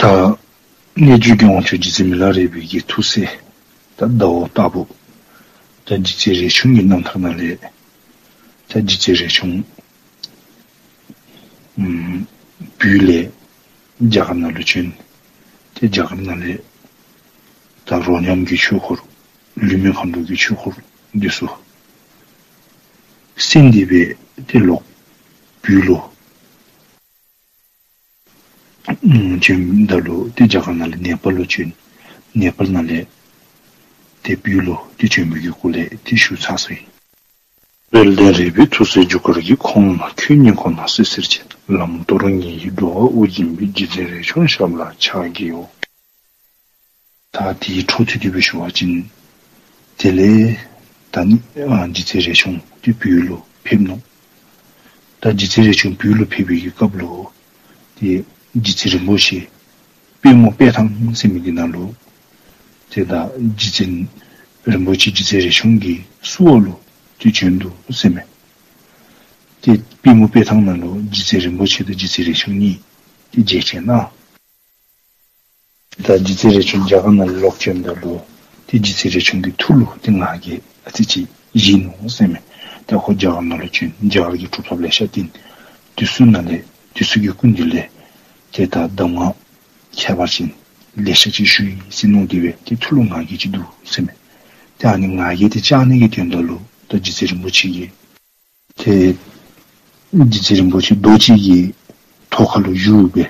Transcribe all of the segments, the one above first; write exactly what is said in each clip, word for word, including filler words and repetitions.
ད་གནས་འགྱུར་གྱི་དབང་ཕྱུག་རྗེ་བཙུན་མི་ལ་རས་པའི་གི་ཐུགས་སྲས་ད་ཟླ་བ་ལྟ་བུ་ད་རྗེ་བཙུན་རས་ཆུང་གི་རྣམ་ཐར་ནང་ལས་ད་རྗེ་བཙུན་རས་ཆུང་ཨམ་བོད་ལས་རྒྱ་གར་ནང་ལུ་བྱོན། ཏེ་རྒྱ་གར་ནང་ལས་ད་རོ་མཉམ་གྱི་ཆོས་འཁོར་ལུས་མེད་མཁའ་འགྲོ་གི་ཆོས་འཁོར་འདི་ཚུ་གསན་ཏེ་སྦེ་ཏེ་ལོག་བོད་ལུ་ཨམ་བྱོནམ་ད་ལུ་ཏེ་རྒྱ་གར་ནང་ལས་ནེ་པཱལ་ལུ་བྱོན། ནེ་པཱལ་ནང་ལས་ཏེ་བོད་ལུ་ཏེ་བྱོན་པའི་གི་སྐོར་ལས་ཏེ་ཞུ་ཚར་སོ་ཡི། དཔལ་ལྡན་རས་པའི་ཐུགས་སྲས་རྒྱུ་སྐར་གྱི། ཁོང་ན་ཁྱོད་ཉིད་ཁོ་ན་བསོད་ཟད་ཅན། ལམ་སྟོར་ངེས་ཡིན་འགྲོ་བ་དབུགས་འབྱིན་པའི། རྗེ་བཙུན་རས་ཆུང་ཞབས་ལ་ཕྱག་བགྱིའོ། ད་དེའི་འཕྲོ་མཐུད་དེ་སྦེ་ཞུ་བ་ཅིན་དེ་ལས་ད་ནི་ཨ་རྗེ་བཙུན་རས་ཆུང་ཏེ་བོད་ལུ་ཕེབས་ནུག། ད་རྗེ་བཙུན་རས་ཆུང་བོད་ལུ་ཕེབས་པའི་གི་སྐབས་ལུ་ཏེ་རྗེ་བཙུན་རིན་པོ་ཆེ་པདྨོ་དཔེ་ཐང་ཟེར་མི་འདི་ནང་ལུ་ཏེ་ད་རྗེ་བཙུན་རིན་པོ་ཆེ་རྗེ་བཙུན་རས་ཆུང་གི་བསུ་བ་ལུ་ཏེ་བྱོན་འདུག་ཟེར་མས། ཏེ་པདྨོ་དཔེ་ཐང་ནང་ལུ་རྗེ་བཙུན་རིན་པོ་ཆེ་དང་རྗེ་བཙུན་རས་ཆུང་གཉིས་ཏེ་མཇལ་ཆེན་གནང་། ད་རྗེ་བཙུན་རས་ཆུང་རྒྱ་གར་ནང་ལོག་བྱོནམ་ད་ལུ་ཏེ་རྗེ་བཙུན་རས་ཆུང་གི་ཐུགས་ལུ་ཏེ་ང་རྒྱལ་ཨ་ཙི་ཅིག་བཞེས་ནུག་ཟེར་མས། ཏེ་ཁོ་རྒྱ་གར་ནང་ལུ་བྱོན་རྒྱ་གར་གྱི་གྲུབ་ཐོབ་ལེ་ཤ་བསྟེན། དེ་ཚུ་ནང་ལས་དེ་ཚུ་གི་སྐུ་མདུན་ལས་ཏེ་ད་གདམས་ངག་ཁྱད་པར་ཅན་ལེ་ཤ་ཅིག་ཞུ་ཡི་ཟེར་མནོ་སྟེ་སྦེ་ཏེ་ཐུགས་ལུ་ང་རྒྱལ་ཅིག་འདུག་ཟེར་མས། ཏེ་ཨ་ནི་ང་རྒྱལ་དེ་བཅག་ནི་གི་དོན་དག་ལུ་ད་རྗེ་བཙུན་རིན་པོ་ཆེ་གིས་ཏེ་རྗེ་བཙུན་རིན་པོ་ཆེ་རྡོ་གཅིག་གི་ཐོག་ཁ་ལུ་བཞུགས་སྦེ་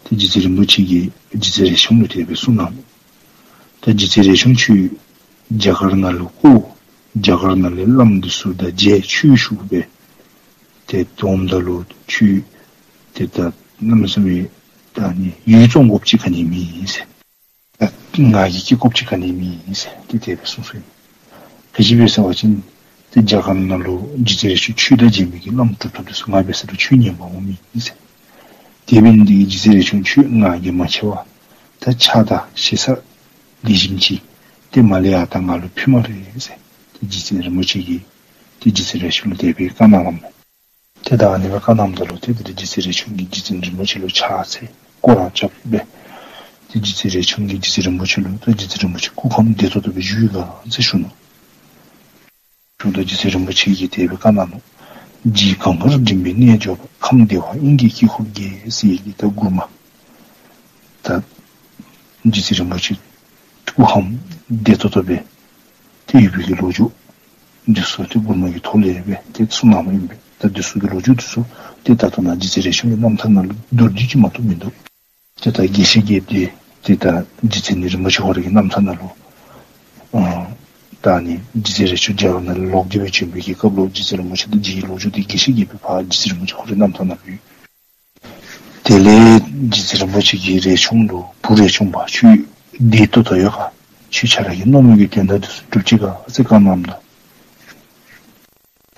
ཏེ་རྗེ་བཙུན་རིན་པོ་ཆེ་གིས་རྗེ་བཙུན་རས་ཆུང་ལུ་དེ་སྦེ་གསུངས་གནང་། ད་རྗེ་བཙུན་རས་ཆུང་ཁྱོད་རྒྱ་གར་ནང་ལུ་བཀོད། རྒྱ་གར་ནང་ལས་བླམ་འདི་ཚུ་དང་མཇལ། ཆོས་ཞུ་སྦེ་ཏེ་འོངམ་ད་ལུ་ཁྱོད་ཏེ་ད་གནམ་མེད་ས་མེད་ད་ནི་ཡུལ་བཙོང་དགོཔ་ཅིག་ག་ནི་མེད་ཟེར། ད་ང་རྒྱལ་སྐྱེ་དགོཔ་ཅིག་ག་ནི་མེད་ཟེར་ཏེ་དེ་སྦེ་གསུངས་སོ་ཡི། ག་ཅི་སྦེ་ཟེར་བ་ཅིན་ཏེ་རྒྱ་གར་ནང་ལུ་རྗེ་བཙུན་རས་ཆུང་ཁྱོད་དང་མཇལ་མི་གི་བླམ་གྲུབ་ཐོབ་འདི་ཚུ་ང་འབད་ས་ལུ་ཁྱོད་ཉན་པར་འོང་མི་ཨིན་ཟེར། དེ་འབད་ནི་འདི་གིས་རྗེ་བཙུན་རས་ཆུང་ཁྱོད་ང་རྒྱལ་མ་ཆེ་བར་ད་ཕྱག་དང་ཞེ་ས་ལེགས་ཤོམ་ཅིག་ཏེ་མ་ལས་ཡར་ད་ང་ལུ་ཕུལ་སྨ་རེ་ཟེར་ཏེ་རྗེ་བཙུན་རིན་པོ་ཆེ་གིས་ཏེ་རྗེ་བཙུན་རས་ཆུང་ལུ་དེ་སྦེ་བཀའ་གནང་གནངམ་མས། ཏེ་ད་ཨ་ནི་སྦེ་བཀའ་གནངམ་ད་ལུ་ཏེ་དེ་ལས་རྗེ་བཙུན་རས་ཆུང་གིས་རྗེ་བཙུན་རིན་པོ་ཆེ་ལུ་ཕྱག་འཚལ་སྐོར་ར་རྐྱབ་སྦེ་ཏེ་རྗེ་བཙུན་རས་ཆུང་གིས་རྗེ་བཙུན་རིན་པོ་ཆེ་ལུ་ད་རྗེ་བཙུན་རིན་པོ་ཆེ་སྐུ་ཁམས་བདེ་ཏོག་ཏོ་སྦེ་བཞུགས་ཡི་ག་ཟེར་ཞུ་ནུག། ཞུཝ་ད་རྗེ་བཙུན་རིན་པོ་ཆེ་གིས་དེ་སྦེ་བཀའ་གནང་ནུག། རྗེ་གངས་དཀར་མགྲིན་པའི་རྣལ་འབྱོར་པ། ཁམས་བདེ་བ་དབྱིངས་ཀྱི་དཀྱིལ་འཁོར་རྒྱས། ཟེར་གི་ད་མགུར་མ། ད་རྗེ་བཙུན་རིན་པོ་ཆེ་སྐུ་ཁམས་བདེ་ཏོག་ཏོ་སྦེ་ཏེ་ཡོད་པའི་གི་ལོ་རྒྱུས་འདི་ཚུ་ཏེ་མགུར་མ་གི་ཐོག་ལས་སྦེ་ཏེ་གསུངས་གནངམ་ཨིན་པས། ད་འདི་ཚུ་གི་ལོ་རྒྱུས་འདི་ཚུ་ཏེ་ད་ལྟོ་ནཱ་རྗེ་བཙུན་རས་ཆུང་གི་རྣམ་ཐར་ནང་ལུ་མདོར་བསྡུས་ཅིག་མ་གཏོགས་མིན་འདུག། ཏེ་ད་དགེ་བཤེས་རྒྱལཔོ་འདི་ཏེ་ད་རྗེ་བཙུན་རིན་པོ་ཆེ་ཁོ་རའི་གི་རྣམ་ཐར་ནང་ལུ་ཨ་ད་ནི་རྗེ་བཙུན་རས་ཆུང་རྒྱ་གར་ནང་ལས་ལོག་སྟེ་སྦེ་བྱོན་པའི་གི་སྐབས་ལུ་རྗེ་བཙུན་རིན་པོ་ཆེ་དང་མཇལ་བའི་ལོ་རྒྱུས་འདི་དགེ་བཤེས་རྒྱལཔོ་ཕར་རྗེ་བཙུན་རིན་པོ་ཆེ་ཁོ་རའི་རྣམ་ཐར་ནང་ལུ་ཡོད། དེ་ལས་རྗེ་བཙུན་རིན་པོ་ཆེ་གིས་རས་ཆུང་ལུ་བུ་རས་ཆུང་པ་ཁྱོད་བདེ་ཏོག་ཏོ་ཡོད་ག། ཁྱོད་ཁྱོད་ར་གིས་མནོ་མི་གི་དོན་དག་འདི་ཚུ་འགྲུབ་ཅི་ག་ཟེར་བཀའ་གནངམ་ད།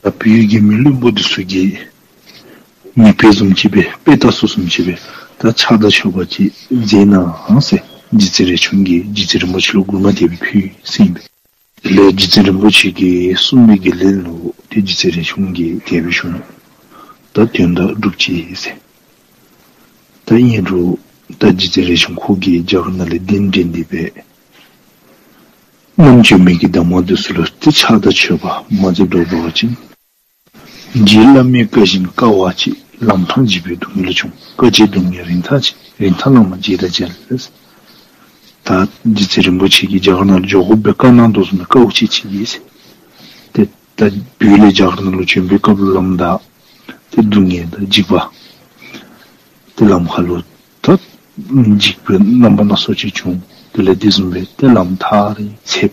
ད་བོད་ཀྱི་མི་བླུན་པོ་འདི་ཚུ་གིས་མིག་དཔེ་བཟུམ་ཅིག་སྦེ་དཔེ་ལྟ་ས་བཟུམ་ཅིག་སྦེ་ད་ཕྱག་དང་མཆོད་པ་ཅིག་མཛད་གནང་ཟེར་རྗེ་བཙུན་རས་ཆུང་གིས་རྗེ་བཙུན་རིན་པོ་ཆེ་ལུ་མགུར་མ་དེ་སྦེ་ཕུལ་ཡི་ཟེར་ཨིན་པས། དེ་ལས་རྗེ་བཙུན་རིན་པོ་ཆེ་གིས་གསུངས་པའི་གི་ལན་ལུ་ཏེ་རྗེ་བཙུན་རས་ཆུང་གིས་དེ་སྦེ་ཞུ་ནུག། ད་དོན་དག་འགྲུབ་ཅི་ཟེར། ད་ཨིན་རུང་ད་རྗེ་བཙུན་རས་ཆུང་ཁོ་གིས་རྒྱ་གར་ནང་ལས་གདན་འདྲེན་ཏེ་སྦེ་བསྣམས་བྱོན་མི་གི་གདམས་ངག་འདི་ཚུ་ལུ་ཏེ་ཕྱག་དང་མཆོད་པ་མ་མཛད་དོ་བ་ཅིན། རྗེ་བླ་མའི་བཀའ་བཞིན་དཀའ་བ་སྤྱད། ལམ་ཐག་འཇིགས་པའི་སྡུག་བསྔལ་བྱུང་། དཀའ་སྤྱད་སྡུག་བསྔལ་རིན་ཐང་ཆེ། རིན་ཐང་བླ་མ་རྗེ་དང་མཇལ། ད་རྗེ་བཙུན་རིན་པོ་ཆེ་གིས་རྒྱ་གར་ནང་ལུ་འགྱོ་དགོ་པའི་བཀའ་གནང་དོ་བཟུམ་སྦེ་དཀའཝ་སྤྱད་ཅི་ཟེར། ཏེ་ད་བོད་ལས་རྒྱ་གར་ནང་ལུ་བྱོན་པའི་སྐབས་ལུ་ལམ་བདའ། ཏེ་སྡུག་བསྔལ་དང་འཇིགས་པ། ཏེ་ལམ་ཁར་ལུ་ད་འཇིགས་པའི་རྣམ་པ་སྣ་ཚོགས་ཅིག་བྱུང་། དེ་ལས་དེ་བཟུམ་སྦེ་ཏེ་ལམ་ཐག་རིང་ཚདཔ་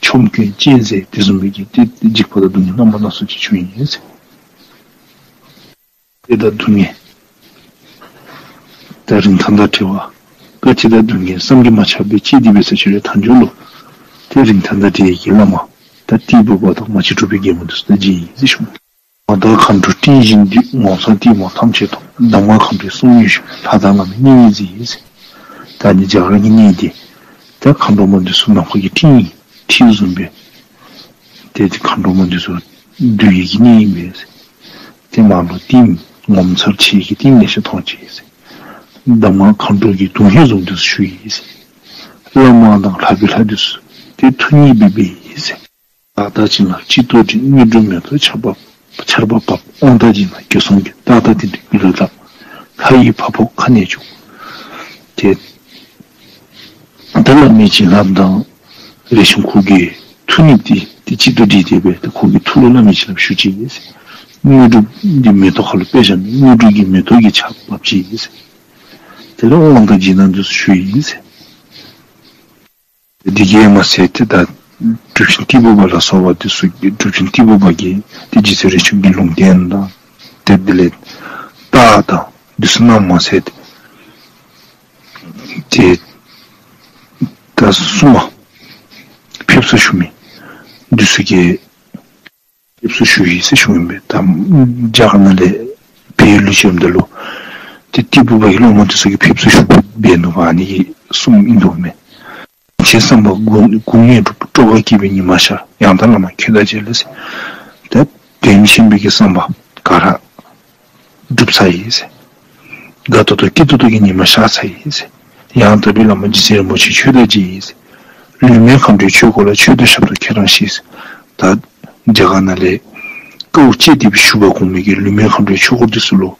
ཆོམ་རྐུན་གཅན་གཟན་དེ་བཟུམ་སྦེ་གི་ཏེ་འཇིགས་པ་དང་སྡུག་བསྔལ་རྣམ་པ་སྣ་ཚོགས་ཅིག་བྱུང་ཡི་ཟེར། ཏེ་ད་སྡུག་བསྔལ་ད་རིན་ཐང་དང་བྲལ་བ། དཀའ་སྤྱད་དང་སྡུག་བསྔལ་བསམ་གྱིས་མ་ཁྱབ་པ་སྤྱད་དེ་སྦེ་ཟེར་ཞུ་རུང་མཐའ་མཇུག་ལུ་ཏེ་རིན་ཐང་དང་བྲལ་བའི་གི་བླ་མ་ད་ཏི་ཕུ་པ་དང་མ་གཅིག་གྲུབ་པའི་རྒྱལ་མོ་འདི་ཚུ་དང་མཇལ་ཡི་ཟེར་ཞུ་ནུག། མ་དག་མཁའ་འགྲོའི་སྤྲིན་བཞིན་འདུས། ངོ་མཚར་ལྟད་མོ་ཐམས་ཅད་མཐོང་། གདམས་ངག་མཁའ་འགྲོའི་གསུང་ཡིན་ཞུ། ལྷ་དང་བླ་མའི་བསྙེན་ཡིག་གཟིགས་ཟེར། ད་ནི་རྒྱ་གར་གྱི་གནས་འདི་ད་མཁའ་འགྲོ་མ་འདི་ཚུ་ནམ་མཁའ་གི་སྤྲིན་འཁྲིགས་བཟུམ་སྦེ་ཏེ་མཁའ་འགྲོ་མ་འདི་ཚུ་འདུ་བའི་གི་གནས་ཨིན་པས་ཟེར། ཏེ་ནཱ་ལུ་ལྟདམོ་ངོ་མཚར་ཆེ་གི་ལྟདམོ་ལེ་ཤ་མཐོང་ཅི་ཟེར། གདམས་ངག་མཁའ་འགྲོ་གི་དོན་ཧིང་བཟུམ་འདི་ཚུ་ཞུ་ཡི་ཟེར། བླ་མ་དང་ལྷ་པའི་ལྷ་འདི་ཚུ་ཏེ་ཐུགས་མཉེས་པའི་སྦེ་ཡི་ཟེར། ད་ལྟ་བྱིན་རླབས་སྤྱི་གཏོར་འདི། དངོས་གྲུབ་མེ་ཏོག་ཆར་འབབ་ཆར་འབབ་འབབ། དབང་དང་བརྒྱུད་རྣམས་བགྲེས་སོང་གི། ཏག་ཏག་དེ་འདྲའི་རྒྱུད་ལུ་ལྷག། ལྷ་ཡི་བ་སྤུ་ཁ་ནས་བྱུང་། ཏེ་ད་བླ་མའི་བྱིན་རླབས་དང་རས་ཆུང་ཁོ་གི་ཐུགས་མཉེས་འདི་ཏེ་སྤྱི་གཏོར་འདི་དེ་སྦེ་ཏེ་ཁོ་གི་ཐུགས་ལུ་བླ་མའི་བྱིན་རླབས་ཞུགས་ཅི་ཟེར། དངོས་གྲུབ་འདི་མེ་ཏོག་ཁ་ལུ་དཔེ་བཞག་ནི་དངོས་གྲུབ་ཀྱི་མེ་ཏོག་གི་ཆརཔ་འབབ་ཅི་ཟེར། དེ་ལས་དབང་དང་བརྒྱུད་རྣམས་འདི་ཚུ་ཞུ་ཡི་ཟེར། འདི་གིས་མ་ཚད་ཏེ་ད་གྲུབ་ཆེན་ཏི་ཕུ་པ་ལ་སོགས་པ་འདི་ཚུ་གིས་གྲུབ་ཆེན་ཏི་ཕུ་པ་གིས་ཏེ་རྗེ་བཙུན་རས་ཆུང་གི་ལུང་བསྟན་དང་ཏེ་དེ་ལས་རྟགས་དང་འདི་ཚུ་གནངམ་མ་ཚད་ཏེ་ད་སྲུང་མ་ཕེབས་བསུ་ཞུ་མི་འདི་ཚུ་གིས་ཕེབས་བསུ་ཞུ་ཡི་ཟེར་ཞུཝ་ཨིན་པས། ད་རྒྱ་གར་ནང་ལས་བོད་ལུ་བྱོནམ་ད་ལུ་ཏེ་ཏི་ཕུ་པ་གི་སློབ་མ་འདི་ཚུ་གིས་ཕེབས་བསུ་ཞུ་འབད་ནུག་པ། ཨ་ནི་གི་གསུངམ་ཨིན་འདུག་མས། བྱས་བསམ་པ་དགུ་དགུ་བསྙེན་སྒྲུབ། སྤྲོ་བ་བསྐྱེད་པའི་ཉི་མ་ཤར། ཡང་དག་བླ་མ་ཁྱོད་དང་མཇལ་ཟེར། ད་དོན་ཆེན་པོའི་གི་བསམ་པ་ག་ར་འགྲུབ་ཚར་ཡི་ཟེར། དགའ་ཏོག་ཏོ་སྐྱིད་ཏོག་ཏོ་གི་ཉི་མ་ཤར་ཚར་ཡི་ཟེར། ཡང་དག་པའི་བླ་མ་རྗེ་བཙུན་རིན་པོ་ཆེ་ཁྱོད་དང་མཇལ་ཡི་ཟེར། ལུས་མེད་མཁའ་འགྲོའི་ཆོས་སྐོར་ལ། མཆོད་བསྟོད་ཞབས་ཏོག་ཁྱེད་རང་བཞེས་ཟེར། ད་རྒྱ་གར་ནང་ལས་དཀའཝ་སྤྱད་དེ་སྦེ་བཞུགས་པ་གོང་མའི་གི་ལུས་མེད་མཁའ་འགྲོའི་ཆོས་སྐོར་འདི་ཚུ་ལུ་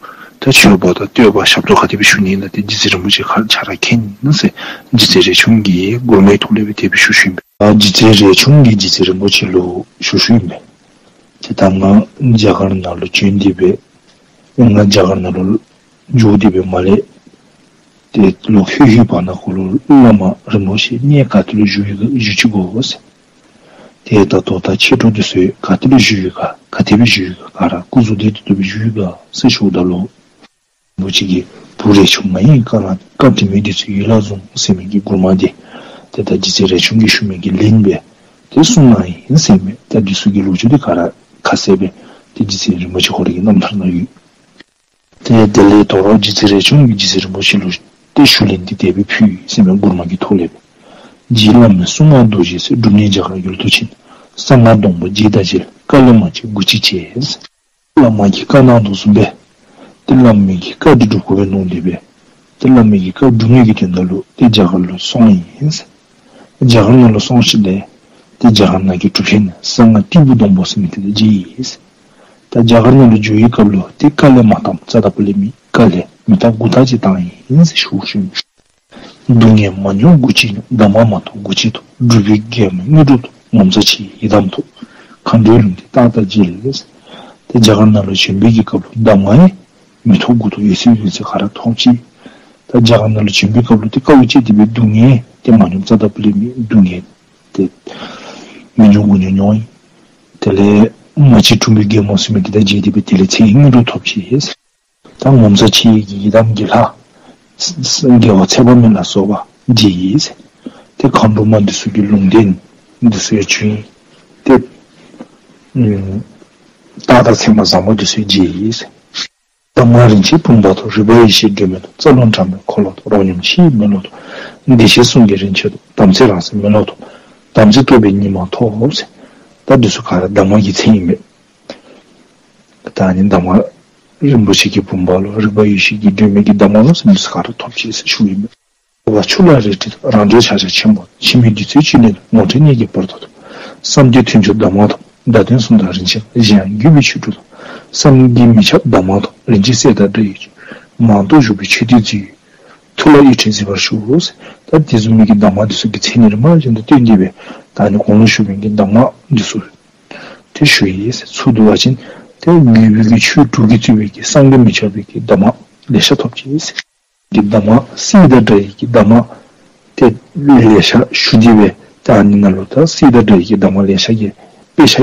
ད་མཆོད་པ་དང་བསྟོད་པ་ཞབས་ཏོག་ག་དེ་སྦེ་ཞུ་ནི་ཨིན་ན་ཏེ་རྗེ་བཙུན་རིན་པོ་ཆེ་ཁ་ཆ་ར་མཁྱེན་ནུག་ཟེར། རྗེ་བཙུན་རས་ཆུང་གིས་མགུར་མའི་ཐོག་ལས་སྦེ་དེ་སྦེ་ཞུ་ཞུཝ་ཨིན་པས། ཨ་རྗེ་བཙུན་རས་ཆུང་གིས་རྗེ་བཙུན་རིན་པོ་ཆེ་ལུ་ཞུ་ཞུཝ་ཨིན་པས། ཏེ་ད་ང་རྒྱ་གར་ནང་ལུ་བྱོན་ཏེ་སྦེ་ང་རྒྱ་གར་ནང་ལུ་འགྱོ་སྟེ་སྦེ་མར་ལས་ཏེ་ལོག་ལྷོད་ལྷོད་པ་ན་ཁོ་ལུ་བླ་མ་རིན་པོ་ཆེ་གནས་ག་ཏེ་ལུ་བཞུགས་ཡོད་ག་བཞུགས་ཅི་གོ་ཟེར། ཏེ་ད་ལྟོ་ད་མཆེད་གྲོགས་འདི་ཚུ་ག་ཏེ་ལུ་བཞུགས་ཡོད་ག་ག་དེ་སྦེ་བཞུགས་ཡོད་ག་ག་ར་སྐུ་གཟུགས་བདེ་ཏོག་ཏོ་སྦེ་བཞུགས་ཡོད་ག་ཟེར་ཞུཝ་ད་ལུ་རིན་པོ་ཆེ་གིས་བུ་རས་ཆུང་ང་ཡི་བཀའ་ལ་བཀའ་དྲིན་མེད་འདི་ཚུ་ཡིད་ལ་བཟུང་ཟེར་མི་གི་མགུར་མ་འདི་ཏེ་ད་རྗེ་བཙུན་རས་ཆུང་གིས་ཞུ་མི་གི་ལན་སྦེ་ཏེ་གསུངས་གནང་ཡི་ཟེར་མས། ད་འདི་ཚུ་གི་ལོ་རྒྱུས་འདི་ག་ར་ཁ་གསལ་སྦེ་ཏེ་རྗེ་བཙུན་རིན་པོ་ཆེ་ཁོ་རའི་གི་རྣམ་ཐར་ནང་ཡོད། ཏེ་དེ་ལས་དོ་རུང་རྗེ་བཙུན་རས་ཆུང་གིས་རྗེ་བཙུན་རིན་པོ་ཆེ་ལུ་ཏེ་ཞུ་ལན་འདི་དེ་སྦེ་ཕུལ་ཡི་ཟེར་མས། མགུར་མ་གི་ཐོག་ལས་སྦེ། རྗེ་བླ་མའི་གསུང་ངག་རྡོ་རྗེའི་ཚིག། སྒྲུབ་གནས་རྒྱ་གར་ཡུལ་དུ་ཕྱིན། གསང་སྔགས་སྡོང་པོ་རྗེ་དང་མཇལ། བཀའ་ལས་མ་གཅིག་མགུ་ཅིག་བྱས། བླ་མ་གིས་བཀའ་གནང་དོ་བཟུམ་སྦེ་ཏེ་བླ་མའི་གི་བཀའ་འདི་སྒྲུབ་དགོ་པས་མནོ་སྟེ་སྦེ་ཏེ་བླ་མའི་གི་བཀའ་སྒྲུབ་ནི་གི་དོན་དག་ལུ་ཏེ་རྒྱ་གར་ལུ་སོང་ཡི་ཟེར། རྒྱ་གར་ནང་ལུ་སོང་ཞིནམ་ལས་ཏེ་རྒྱ་གར་ནང་གི་གྲུབ་ཆེན་གསང་སྔགས་ཏི་ཕུ་སྡོང་པོ་ཟེར་མི་འདི་དང་མཇལ་ཡི་ཟེར། ད་རྒྱ་གར་ནང་ལུ་འགྱོ་བའི་སྐབས་ལུ་ཏེ་བཀའ་ལས་མ་བཏངམ་རྩ་དང་པོ་ལས་མེད། བཀའ་ལས་མེ་སྟག་མགུ་ཏོ་ཅིག་བཏང་ཡི་ཟེར་ཞུ་ཞུཝ་ཨིན། སྡུག་བསྔལ་མ་མྱོང་མགུ་ཅིག་མྱོང་། གདམས་ངག་མ་ཐོབ་མགུ་ཅིག་ཐོབ། སྒྲུབ་པའི་དགེ་མེད་དངོས་གྲུབ་ཐོབ། ངོ་མཚར་ཆེ་ཡི་ཡི་དམ་ཐོབ། མཁའ་འགྲོའི་ལུང་བསྟན་རྟག་ལྟར་མཇལ་ཟེར། ཏེ་རྒྱ་གར་ནང་ལུ་བྱོན་པའི་གི་སྐབས་ལུ་གདམས་ངག་ཡང་མི་ཐོབ་མགུ་ཐོབ་ཡོད་ཚད་ཡོད་ཚད་ག་ར་ཐོབ་ཅི། ད་རྒྱ་གར་ནང་ལུ་བྱོན་པའི་སྐབས་ལུ་ཏེ་དཀའཝ་སྤྱད་དེ་སྦེ་སྡུག་བསྔལ་ཏེ་མ་མྱོངམ་རྩ་དང་པོ་ལས་མེད། སྡུག་བསྔལ་ཏེ་མི་མྱོང་མགུ་མྱོང་མྱོང་ཡི། དེ་ལས་མ་གཅིག་གྲུབ་པའི་རྒྱལ་མོ་ཟེར་མི་འདི་དང་མཇལ་ཏེ་སྦེ་དེ་ལས་ཚེ་ཡི་དངོས་གྲུབ་ཐོབ་ཅི་ཟེར། ད་ངོ་མཚར་ཆེ་ཡི་གི་ཡི་དམ་གྱི་ལྷ་རྒྱལ་བ་ཚེ་དཔག་མེད་ལ་སོགས་པ་མཇལ་ཡི་ཟེར། ཏེ་མཁའ་འགྲོ་མ་འདི་ཚུ་གི་ལུང་བསྟན་འདི་ཚུ་ཡང་བྱུང་ཡི། ཏེ་ཨམ་རྟགས་དང་མཚན་མ་བཟང་པོ་འདི་ཚུ་ཡང་མཇལ་ཡི་ཟེར། གདམས་ངག་རིན་ཆེན་བུམ་པ་ཐོབ། རིག་པ་ཡེ་ཤེས་སྒྲོན་མེ་ཐོབ། རྩ་རླུང་དྲི་མེད་འཁོར་ལོ་ཐོབ། རོ་སྙོམས་ཆུ་ཡི་མེ་ལོང་ཐོབ། བདེ་གཤེགས་གསུང་གི་རིན་ཆེན་ཐོབ། དམ་ཚིག་རང་སེམས་མེ་ལོང་ཐོབ། དམ་ཚིག་རྟོགས་པའི་ཉི་མ་ཐོབ་ཟེར། ད་འདི་ཚུ་ག་ར་གདམས་ངག་གི་མཚན་ཨིན་པས། ད་ཨ་ནི་གདམས་ངག་རིན་པོ་ཆེ་གི་བུམ་པ་ལོ། རིག་པ་ཡེ་ཤེས་ཀྱི་སྒྲོན་མེ་གི་གདམས་ངག་ལོ་ཟེར་མི་འདི་ཚུ་ག་ར་ཐོབ་ཅི་ཟེར་ཞུཝ་ཨིན་པས། ཆུ་ལ་རེག་དྲི་ཐོབ། རང་གྲོལ་ཕྱག་རྒྱ་ཆེན་པོ། འཆི་མེད་བདུད་རྩིའི་བཅུད་ལེན་ཐོབ། ངོ་འཕྲོད་གནད་ཀྱི་བར་དོ་ཐོབ། བསམ་གཏན་དོན་གྱུར་གདམས་ངག་ཐོབ། བརྡ་དོན་གསུམ་དང་རིན་ཆེན་གཞན་ཡང་བརྒྱུད་པའི་ཆོས་དྲུག་ཐོབ། བསམ་གྱིས་མི་ཁྱབ་གདམས་ངག་ཐོབ། རིན་ཆེན་གསེར་དང་འདྲ་བའི་ཆོས། མང་ཐོས་བཞུགས་པའི་ཆོས་སྡེ་འཛུལ། ཐུགས་ལ་ཡིད་འཕྲོག་གཟིགས་པར་ཤོག་ཟེར། ད་དེ་བཟུམ་མའི་གི་གདམས་ངག་འདི་ཚུ་གི་མཚན་ཉིད་རིམ་པ་བཞིན་དུ་སྟོན་ཏེ་སྦེ་ད་ཨ་ནི་གོང་ལུ་ཞུ་མི་གི་གདམས་ངག་འདི་ཚུ་ཏེ་ཞུ་ཡི་ཟེར། ཚུར་བསྡུ་བ་ཅིན་ཏེ་བརྒྱུད་པའི་གི་ཆོས་དྲུག་གིས་གཙོས་པའི་གི་བསམ་གྱིས་མི་ཁྱབ་པའི་གི་གདམས་ངག་ལེ་ཤ་ཐོབ་ཅི་ཟེར། གི་གདམས་ངག་གསེར་དང་འདྲ་བའི་གི་གདམས་ངག་ཏེ་ལེ་ཤ་ཞུ་སྟེ་སྦེ་ད་ཨ་ནི་ནང་ལུ་ད་གསེར་དང་འདྲ་བའི་གི་གདམས་ངག་ལེ་ཤ་གི་དཔེ་ཆ་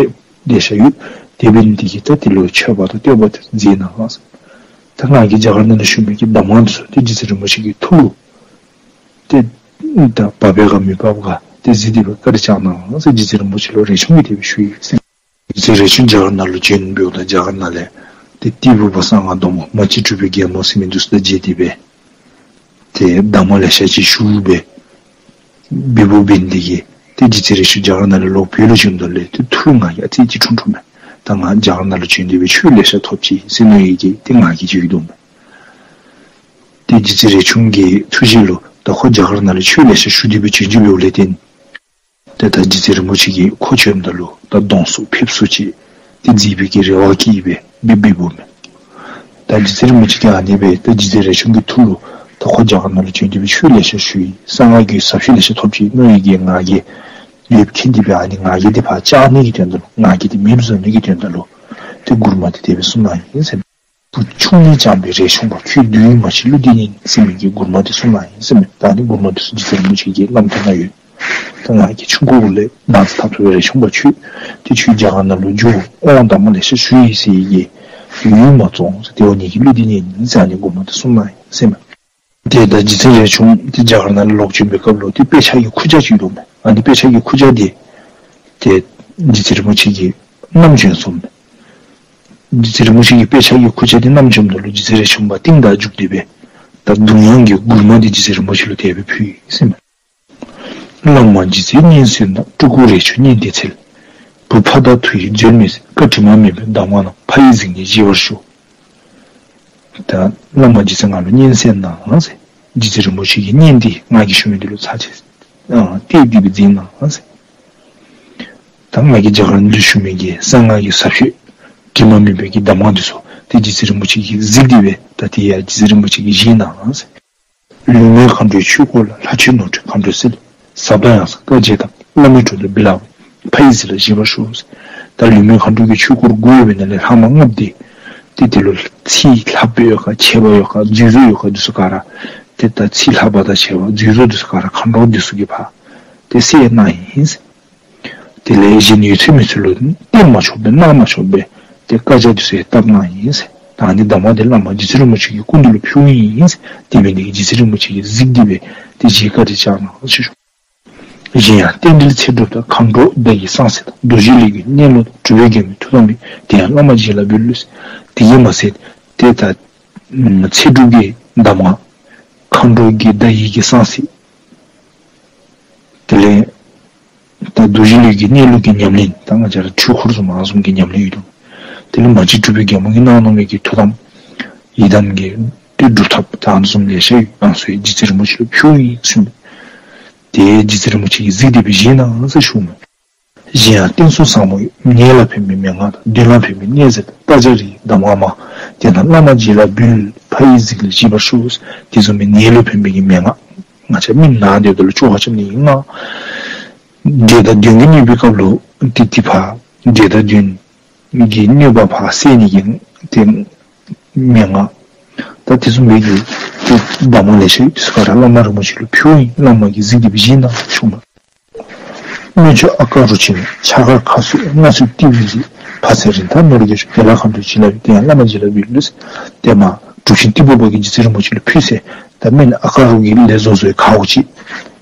ལེ་ཤ་ཡོད། དེ་འབད་ནི་འདི་གིས་ད་དེ་ལུ་མཆོད་པ་དང་བསྟོད་པ་དེ་མཛད་གནང་ཟེར། ད་ང་གིས་རྒྱ་གར་ནང་ལུ་ཞུ་མི་གི་གདམས་ངག་འདི་ཚུ་ཏེ་རྗེ་བཙུན་རིན་པོ་ཆེ་གི་ཐུགས་ལུ་ཏེ་ད་བབ་པས་ག་མི་བབ་ག་ཏེ་གཟིགས་ཏེ་སྦེ་བཀའ་དྲིན་བསྐྱང་གནང་ཟེར་རྗེ་བཙུན་རིན་པོ་ཆེ་ལུ་རས་ཆུང་གིས་དེ་སྦེ་ཞུ་ཡི་ཟེར། རྗེ་བཙུན་རས་ཆུང་རྒྱ་གར་ནང་ལུ་བྱོན་འབདཝ་ད་རྒྱ་གར་ནང་ལས་ཏེ་ཏི་ཕུ་པ་གསང་སྔགས་སྡོང་པོ་མ་གཅིག་གྲུབ་པའི་རྒྱལ་མོ་ཟེར་མི་འདི་ཚུ་དང་མཇལ་ཏེ་སྦེ་ཏེ་གདམས་ངག་ལེ་ཤ་ཅིག་ཞུ་སྦེ་འབདཝ་འབད་ནི་འདི་གིས་ཏེ་རྗེ་བཙུན་རས་ཆུང་རྒྱ་གར་ནང་ལས་ལོག་བོད་ལུ་བྱོནམ་ད་ལས་ཏེ་ཐུགས་ལུ་ང་གིས་ཨ་ཙི་ཅིག་འཁྲུངས་འཁྲུངསམ་མས། ད་ང་རྒྱ་གར་ནང་ལུ་བྱོན་ཏེ་སྦེ་ཆོས་ལེ་ཤ་ཐོབ་ཅི་ཟེར་མནོ་ཡི་གི་ཏེ་ང་གིས་ཅིག་ཡོད་དོ་མས། ཏེ་རྗེ་བཙུན་རས་ཆུང་གི་ཐུགས་བཞེད་ལུ་ད་ཁོ་རྒྱ་གར་ནང་ལུ་ཆོས་ལེ་ཤ་ཞུ་སྟེ་སྦེ་བྱོན་བྱོནམ་འབདཝ་ལས་བརྟེན། ཏེ་ད་རྗེ་བཙུན་རིན་པོ་ཆེ་གིས་ཁོ་བྱོནམ་ད་ལུ་ད་གདོང་བསུ་ཕེབས་བསུ་ཅིག་ཏེ་མཛད་པའི་གི་རེ་བ་བསྐྱེད་སྦེ་འབད་འབདཝ་མས། ད་རྗེ་བཙུན་རིན་པོ་ཆེ་གིས་ཨ་ནི་སྦེ་ད་རྗེ་བཙུན་རས་ཆུང་གི་ཐུགས་ལུ་ད་ཁོ་རྒྱ་གར་ནང་ལུ་བྱོན་ཏེ་སྦེ་ཆོས་ལེ་ཤ་ཞུ་ཡི། གསང་སྔགས་ཀྱི་ཟབ་ཆོས་ལེ་ཤ་ཐོབ་ཅི། མནོ་ཡི་གི་ང་རྒྱལ་ཡོདཔ་མཁྱེན་ཏེ་སྦེ་ཨ་ནི་ང་རྒྱལ་འདི་ཕར་བཅག་ནི་གི་དོན་དག་ལུ་ང་རྒྱལ་འདི་མེདཔ་བཟོ་ནི་གི་དོན་དག་ལུ་ཏེ་མགུར་མ་འདི་དེ་སྦེ་གསུངས་གནང་ཡི་ཟེར། བུ་ཆུང་ནས་བཅངས་པའི་རས་ཆུང་པ། ཁྱོད་བདུད་ཡི་མ་ཆེན་ཀླུ་འདི་ཉིད་ཟེར་མི་གི་མགུར་མ་འདི་གསུངས་གནང་ཡི་ཟེར་མས། ད་ཨ་ནི་མགུར་མ་འདི་ཚུ་རྗེ་བཙུན་རིན་པོ་ཆེ་གི་རྣམ་ཐར་ནང་ཡོད། ད་ང་གིས་ཆུང་ཀུ་ལས་ནང་ཚ་ཐབས་ཚུབ་པའི་རས་ཆུང་པ་ཁྱོད་ཏེ་ཁྱོད་རྒྱ་གར་ནང་ལུ་འགྱོ། དབང་གདམས་ངག་ལེ་ཤ་ཞུ་ཡི་ཟེར་བའི་གི་ཡུལ་མ་བཙོང་ཟེར། དེ་འབད་ནི་གི་ཀླུ་འདི་ཉིད་ཨིན་ཟེར་ཨ་ནི་མགུར་མ་འདི་གསུངས་གནང་ཡི་ཟེར་མས། ཏེ་ད་རྗེ་བཙུན་རས་ཆུང་འདི་རྒྱ་གར་ནང་ལུ་ལོག་བྱོན་པའི་སྐབས་ལུ་ཏེ་དཔེ་ཆ་གི་ཁུར་ཆ་ཅིག་ཡོད་དོ་མས། ཨ་ནི་དཔེ་ཆ་གི་ཁུར་ཆ་འདི་ཏེ་རྗེ་བཙུན་རིན་པོ་ཆེ་གིས་བསྣམས་བྱོན་སོང་མས། རྗེ་བཙུན་རིན་པོ་ཆེ་གིས་དཔེ་ཆ་གི་ཁུར་ཆ་འདི་བསྣམས་བྱོནམ་ད་ལུ་རྗེ་བཙུན་རས་ཆུང་པ་རྟིང་བདའ་འཇུག་སྟེ་སྦེ་ད་གདུང་དབྱངས་ཀྱི་མགུར་མ་འདི་རྗེ་བཙུན་རིན་པོ་ཆེ་ལུ་དེ་སྦེ་ཕུལ་ཡི་ཟེར་མས། བླ་མ་རྗེ་བཙུན་སྙན་གསོན་དང་། སྤྲུལ་སྐུ་རས་ཆུང་སྙན་དེ་འཚལ། བུ་ཕ་དང་མཐུ་ཡིས་མཛོད་མི་ཟིན། བཀའ་དྲི་མ་མེད་པའི་གདམས་ངག་རྣམས། ཕ་ཡིས་གཟིགས་ནས་བཞེས་པར་ཞུ། ད་བླ་མ་རྗེ་བཙུན་ང་ལུ་སྙན་གསན་གནང་ཟེར། རྗེ་བཙུན་རིན་པོ་ཆེ་གི་སྙན་འདི་ང་གིས་ཞུ་མི་འདི་ལུ་ཚར་གཅིག་ཨ་གཏད་དེ་སྦེ་གཟིགས་གནང་ཟེར། ད་ང་གིས་རྒྱ་གར་ནང་ལུ་ཞུ་མི་གི་གསང་སྔགས་ཀྱི་ཟབ་ཆོས་དྲི་མ་མེད་པའི་གི་གདམས་ངག་འདི་ཚུ་ཏེ་རྗེ་བཙུན་རིན་པོ་ཆེ་གིས་གཟིགས་ཏེ་སྦེ་ད་དེ་ཡང་རྗེ་བཙུན་རིན་པོ་ཆེ་གིས་བཞེས་གནང་ཟེར། ལུས་མེད་མཁའ་འགྲོའི་ཆོས་སྐོར་ལ། ལྷ་ཆོས་ནོར་འཁྲུལ་མཁའ་འགྲོས་སེལ། ཟབ་དང་ཡང་ཟབ་བཀའ་རྒྱས་གདམས། བླ་མའི་དྲུང་དུ་འབུལ་ལགས་པ། ཕ་ཡིས་གཟིགས་ལ་བཞེས་པར་ཞུ། ད་ལུས་མེད་མཁའ་འགྲོ་གི་ཆོས་སྐོར་དགུ་ཡོད་པའི་ནང་ལས་ལྷག་མ་ལྔ་པོ་འདི་ཏེ་དེ་ལུ་ཚིག་ལྷག་པ་ཡོད་ག་ཆད་པ་ཡོད་ག་རྫུས་བཟོ་ཡོད་ག་འདི་ཚུ་ག་ར་ཏེ་ད་ཚིག་ལྷག་པ་དང་ཆད་པ་རྫུས་བཟོ་འདི་ཚུ་ག་ར་མཁའ་འགྲོ་འདི་ཚུ་གིས་ཕར་ཏེ་སེལ་གནང་ཡི་ཟེར། དེ་ལས་གཞན་ཡོད་ཚད་མི་ཚུ་ལུ་བསྟན་མ་ཆོགཔ་སྦེ་གནང་མ་ཆོགཔ་སྦེ་ཏེ་བཀའ་རྒྱ་འདི་ཚུ་ཡང་བཏབ་གནང་ཡི་ཟེར། ད་ཨ་ནི་གདམས་ངག་འདི་བླ་མ་རྗེ་བཙུན་རིན་པོ་ཆེ་གི་སྐུ་མདུན་ལུ་ཕུལ་ཡི་ཟེར། དེ་འབད་ནི་འདི་གིས་རྗེ་བཙུན་རིན་པོ་ཆེ་གིས་གཟིགས་ཏེ་སྦེ་ཏེ་རྗེ་བཀའ་དྲིན་བསྐྱངས་གནང་ཟེར་ཞུ། གཞན་ཡང་རྟེན་འབྲེལ་ཚེ་སྒྲུབ་དང་། མཁའ་འགྲོ་བརྡ་ཡི་གསང་སྲིད་དང་། རྡོ་རྗེ་ལུས་ཀྱི་གནས་ལུགས་དང་། གྲུབ་པའི་རྒྱལ་མོའི་ཐུགས་དམ་ཡིན། དེ་ཡང་བླ་མ་རྗེ་ལ་འབུལ་ལོ་ཟེར། དེ་གིས་མ་ཚད་ཏེ་ད་ཚེ་སྒྲུབ་ཀྱི་གདམས་ངག། མཁའ་འགྲོ་གི་བརྡ་ཡི་གི་གསང་སྲིད། དེ་ལས་ད་རྡོ་རྗེ་ལུས་ཀྱི་གནས་ལུགས་ཀྱི་ཉམས་ལེན། ད་ང་བཅས་ར་འཁྲུལ་འཁོར་བཟུམ་ཨ་ནི་བཟུམ་གྱི་ཉམས་ལེན་ཡོད་དོ། དེ་ལས་མ་གཅིག་གྲུབ་པའི་རྒྱལ་མོ་གིས་གནང་གནང་མི་གི་ཐུགས་དམ་ཡི་དམ་གྱི་ཏེ་སྒྲུབ་ཐབས་ད་ཨ་ནི་བཟུམ་ལེ་ཤ་ཡོད། ཨ་ནི་ཚུ་ཡང་རྗེ་བཙུན་རིན་པོ་ཆེ་ལུ་ཕུལ་ཡི་ཟེར་ཞུ་ནི། དེ་རྗེ་བཙུན་རིན་པོ་ཆེ་གིས་གཟིགས་ཏེ་སྦེ་བཞེས་གནང་ཟེར་ཞུ་ནི། གཞན་ཡང་བསྟན་སྲུང་ཟབ་མོ་ཡི། ཉེ་ལ་ཕན་པའི་མན་ངག་དང་། མདུན་ལ་ཕན་པའི་གནས་གཟིགས་དང་། རྟ་བྱ་རི་ཡི་གདམས་ངག་མང་། དེ་རྣམས་བླ་མ་རྗེ་ལ་འབུལ། ཕ་ཡིས་གཟིགས་ལ་བཞེས་པར་ཞུ། དེ་བཟུམ་མའི་ཉེ་ལུ་ཕན་པའི་གི་མན་ངག། ང་བཅས་མི་ནང་དེ་དུ་ལུ་བཅོ་ཁ་རྐྱབ་ནི་ཨིན་ན། འདྲེ་དང་གདོན་གྱིས་གནོད་པའི་སྐབས་ལུ་ཏེ་ཏེ་ཕར་འདྲེ་དང་གདོན་གྱི་གནོད་པ་ཕར་སེལ་ནི་གི་ཏེ་མན་ངག། ད་དེ་བཟུམ་མའི་གི་ཏེ་གདམས་ངག་ལེ་ཤ་ཡོད། དེ་ཚུ་ག་ར་བླ་མ་རིན་པོ་ཆེ་ལུ་ཕུལ་ཡི། བླ་མ་གིས་གཟིགས་ཏེ་སྦེ་བཞེས་གནང་ཞུ་ནི། སྨན་མཆོག་ཨ་ཀ་རུ་ཆེན་མོ། ཕྱག་མཁར་ཁ་གསོས་མངའ་གསོལ་ཏི་ཝི་རི། བ་ཚྭའི་རིན་ཐང་ནོར་རྒྱས་ཤོག། དགེ་ལེགས་མཁའ་འགྲོའི་བྱིན་རླབས་ཡོད། དེ་ཡང་བླ་མ་རྗེ་ལ་འབུལ་ལོ་ཟེར། ཏེ་མ་གྲུབ་ཆེན་ཏི་ཕུ་པ་གིས་རྗེ་བཙུན་རིན་པོ་ཆེ་ལུ་ཕུལ་ཟེར། ད་སྨན་ཨ་ཀ་རུ་གི་ལས་བཟོ་བཟོ་བའི་མཁརཝ་ཅིག་